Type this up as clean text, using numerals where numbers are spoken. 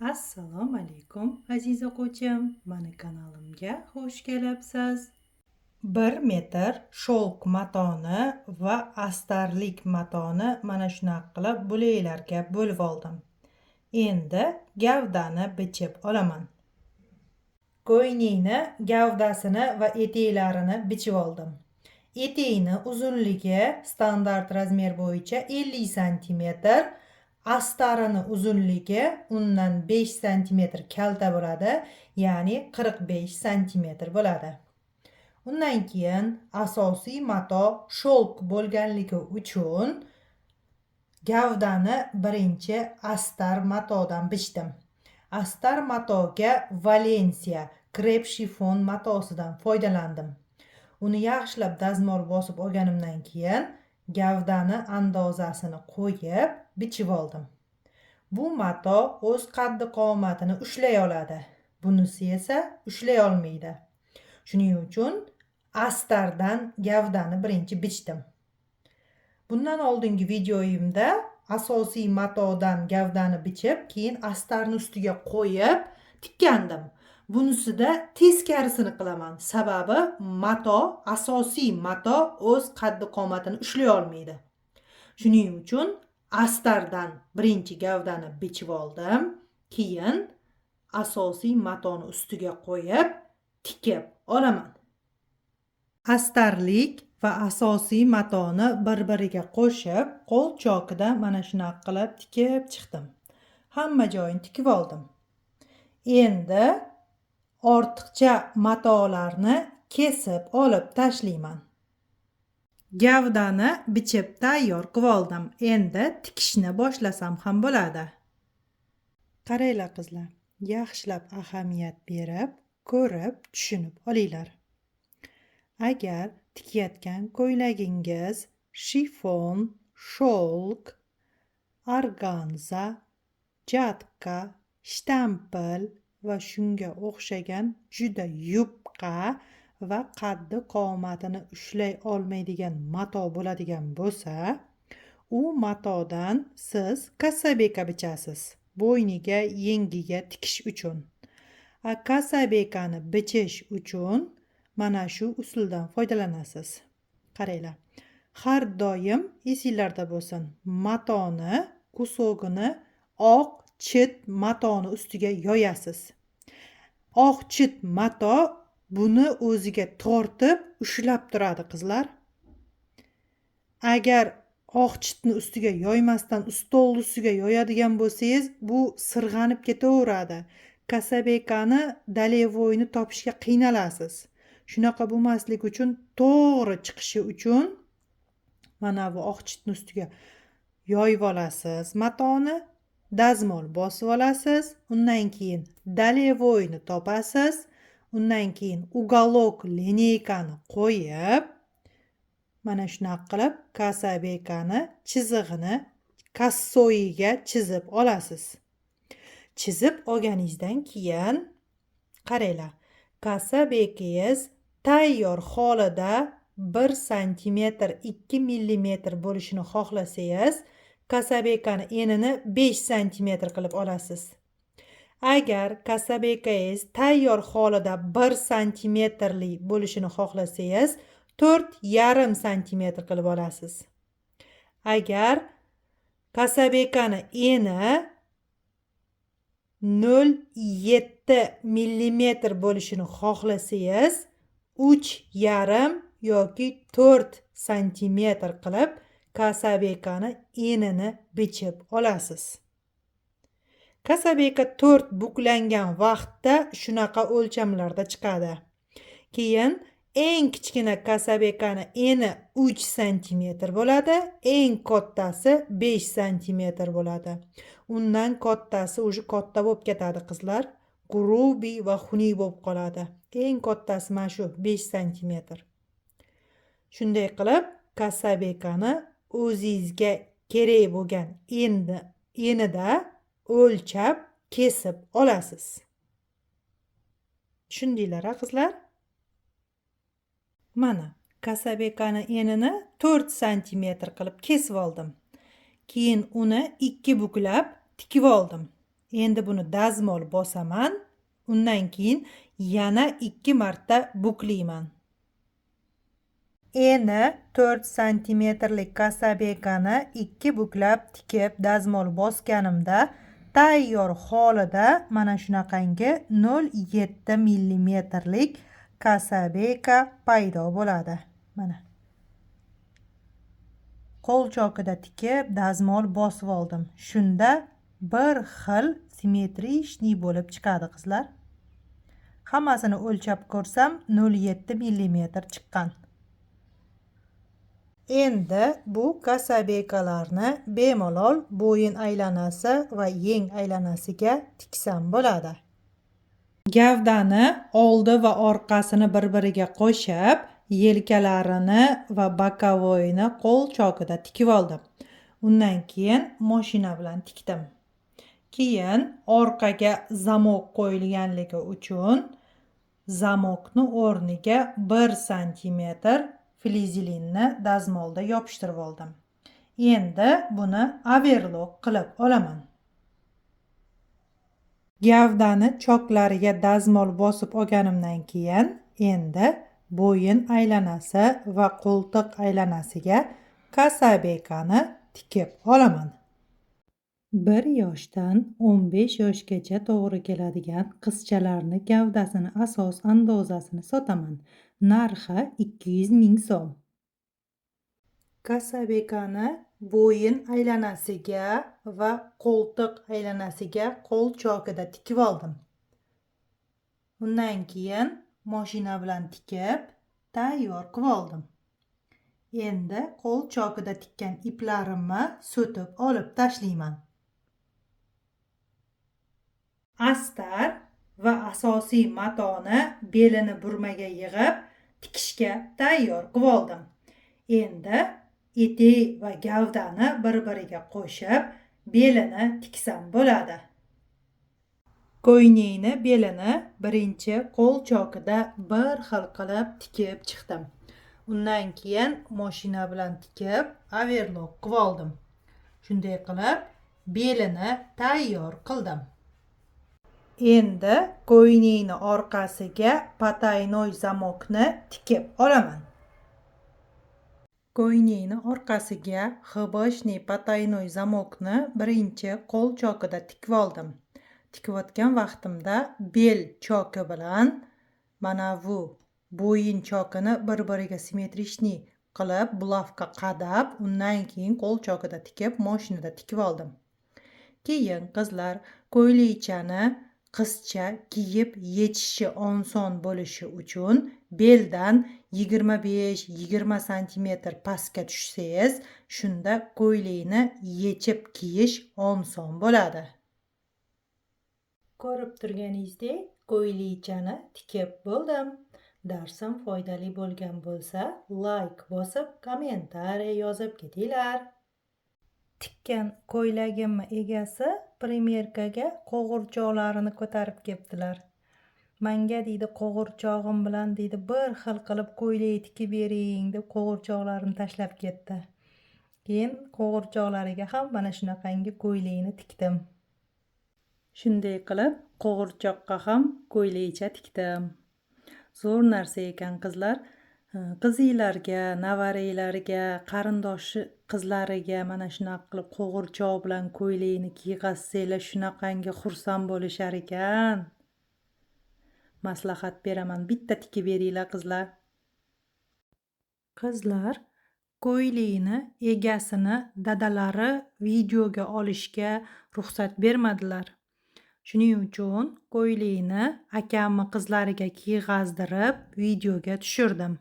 Assalomu alaykum, aziz o'quvchim. Mani kanalimga xush kelibsiz. 1 metr шёлк matoni va astarlik matoni mana shunaqa qilib bo'laklarga bo'lib oldim. Endi gavdani bichib olaman. Ko'ylakni gavdasini va etaklarini bichib oldim. Etakni uzunligi standart размер bo'yicha 50 santimetr, astarini uzunligi undan 5 santimetr kalta bo'ladi, ya'ni 45 santimetr bo'ladi. Undan keyin asosiy mato шёлк bo'lganligi uchun gavdani birinchi astar matodan bichdim. Astar matoga Valensiya krep shifon matosidan foydalandim. Uni yaxshilab dazmol bosib olganimdan keyin gavdani andozasini qo'yib bichib oldim. Bu mato o'z qaddi qomatini ushlay oladi. Bunisi esa ushlay olmaydi. Shuning uchun astardan gavdani birinchi bichdim. Bundan oldingi videoyimda asosiy matodan gavdani bichib, keyin astarni ustiga qo'yib tikkandim. Bunisida teskarisini qilaman. Sababi mato, asosiy mato o'z qaddi qomatini ushlay olmaydi. Shuning uchun astardan birinchi gavdani bichib oldim, keyin asosiy matoni ustiga qo'yib tikib olaman. Astarlik va asosiy matoni bir-biriga qo'shib, qo'l chokida mana shunaqa qilib tikib chiqdim. Hamma joyini tikib oldim. Endi ortiqcha matolarni kesib olib tashlayman. Gavdani bichib tayyor qilib oldim. Endi tikishni boshlasam ham bo'ladi. Qaranglar, qizlar, yaxshilab ahamiyat berib, ko'rib, tushunib olinglar. Agar tikayotgan ko'ylagingiz shifon, шёлк, organza, жатка, shtampil va shunga o'xshagan juda yupqa va qaddi qomatini ushlay olmaydigan mato bo'ladigan bo'lsa, u matodan siz кособека bichasiz, bo'yniga, yengiga tikish uchun. A кособека ni bichish uchun mana shu usuldan foydalanasiz. Qaranglar, har doim esinglarda bo'lsin, matoni кусок ini oq chit matoni ustiga yoyasiz. Oq chit mato buni o'ziga tortib ushlab turadi, qizlar. Agar oq chitni ustiga yoymasdan stol ustiga yoyadigan bo'lsangiz, bu sirg'anib ketaveradi. Кособека ni долевой ni topishga qiynalasiz. Shunaqa bo'lmasligi uchun, to'g'ri chiqishi uchun mana bu oq chitni ustiga yoyib olasiz matoni, dazmol bosib olasiz, undan keyin долевой ni topasiz, undan keyin уголок линейка ni qo'yib, mana shunaqa qilib кособека ni chizig'ini косой iga chizib olasiz. Chizib olganingizdan keyin, qaranglar, кособека ngiz tayyor holida 1 santimetr 2 millimetr bo'lishini xohlasangiz, кособека ni enini 5 santimetr qilib olasiz. Agar кособека ngiz tayyor holida 1 santimetrli bo'lishini xohlasangiz, 4,5 santimetr qilib olasiz. Agar кособека ni eni 0,7 millimetr bo'lishini xohlasangiz, 3,5 yoki 4 santimetr qilib кособека ni enini bichib olasiz. Кособека to'rt buklangan vaqtda shunaqa o'lchamlarda chiqadi. Keyin eng kichkina кособека ni eni 3 santimetr bo'ladi, eng kattasi 5 santimetr bo'ladi. Undan kattasi уже katta bo'lib ketadi, qizlar, грубый va xunuk bo'lib qoladi. Eng kattasi mana shu 5 santimetr. Shunday qilib кособека ni o'zingizga kerak bo'lgan endi enida o'lchab kesib olasiz. Tushundinglar, a, qizlar? Mana, кособека ni enini 4 santimetr qilib kesib oldim. Keyin uni ikki buklab tikib oldim. Endi buni dazmol bosaman. Undan keyin yana 2 marta buklayman. Eni 4 santimetrlik kasabekani 2 buklab tikib dazmol bosganimda tayyor holida mana shunaqangi 0,7 millimetrlik kasabeka paydo bo'ladi. Mana. Qo'l chokida tikib dazmol bosib oldim. Shunda bir xil simmetrичный bo'lib chiqadi qizlar. Hammasini o'lchab ko'rsam 0,7 millimetr chiqqan. Endi bu kasabekalarni bemalol bo'yin aylanasi va yeng aylanasiga tiksam bo'ladi. Gavdani oldi va orqasini bir-biriga qo'shib, yelkalarini va боковой ini qo'l chokida tikib oldim. Undan keyin mashina bilan tikdim. Keyin orqaga zamok qo'yilganligi uchun zamokni o'rniga 1 santimetr flizelinni dazmolda yopishtirib oldim. Endi buni overlok qilib olaman. Gavdani choklariga dazmol bosib olganimdan keyin endi bo'yin aylanasi va qo'ltiq aylanasiga kasabekani tikib olaman. 1 yoshdan 15 yoshgacha to'g'ri keladigan qizchalarni gavdasini asos andozasini sotaman. Narxi 200 ming so'm. Kasabekani bo'yin aylanasiga va qo'ltiq aylanasiga qo'l chokida tikib oldim. Undan keyin mashina bilan tikib tayyor qilib oldim. Endi qo'l chokida tikkan iplarimni so'tib olib tashlayman. Astar va asosiy matoni belini burmaga yig'ib tikishga tayyor qilib oldim. Endi etek va gavdani bir-biriga qo'shib belini tiksam bo'ladi. Ko'ynakni belini birinchi qo'l chokida bir xil qilib tikib chiqdim. Undan keyin mashina bilan tikib overlok qilib oldim. Shunday qilib belini tayyor qildim. Endi ko'ynakni orqasiga потайной zamokni tikib olaman. Ko'ynakni orqasiga ХБшный потайной zamokni birinchi qo'l chokida tikib oldim. Tikayotgan vaqtimda bel choki bilan mana bu bo'yin chokini bir-biriga simmetrичный qilib булавка qadab, undan keyin qo'l chokida tikib, mashinada tikib oldim. Keyin qizlar ko'ylakchani qizcha kiyib yechishi oson bo'lishi uchun beldan 25-20 santimetr pastga tushsangiz, shunda ko'ylakni yechib kiyish oson bo'ladi. Ko'rib turganingizdek, ko'ylakchani tikib bo'ldim. Darsim foydali bo'lgan bo'lsa, like bosib, kommentariy yozib ketinglar. Tikkan ko'ylagimni egasi примерка ga qo'g'irchoqlarini ko'tarib kelibdilar. Manga deydi, qo'g'irchog'im bilan deydi bir xil qilib ko'ylak tikib bering deb qo'g'irchoqlarini tashlab ketdi. Keyin qo'g'irchoqlariga ham mana shunaqangi ko'ylakni tikdim. Shunday qilib qo'g'irchoqqa ham ko'ylakcha tikdim. Zo'r narsa ekan qizlar. Qizinglarga, nevaranglarga, qarindoshi qizlariga mana shunaqa qilib qo'g'irchoq bilan ko'ylakni kiyg'azsanglar shunaqangi xursand bo'lishar ekan. Maslahat beraman, bitta tikib beringlar qizlar. Qizlar, ko'ylakni egasini dadalari videoga olishga ruxsat bermadilar. Shuning uchun ko'ylakni akamni qizlariga kiyg'azdirib videoga tushirdim.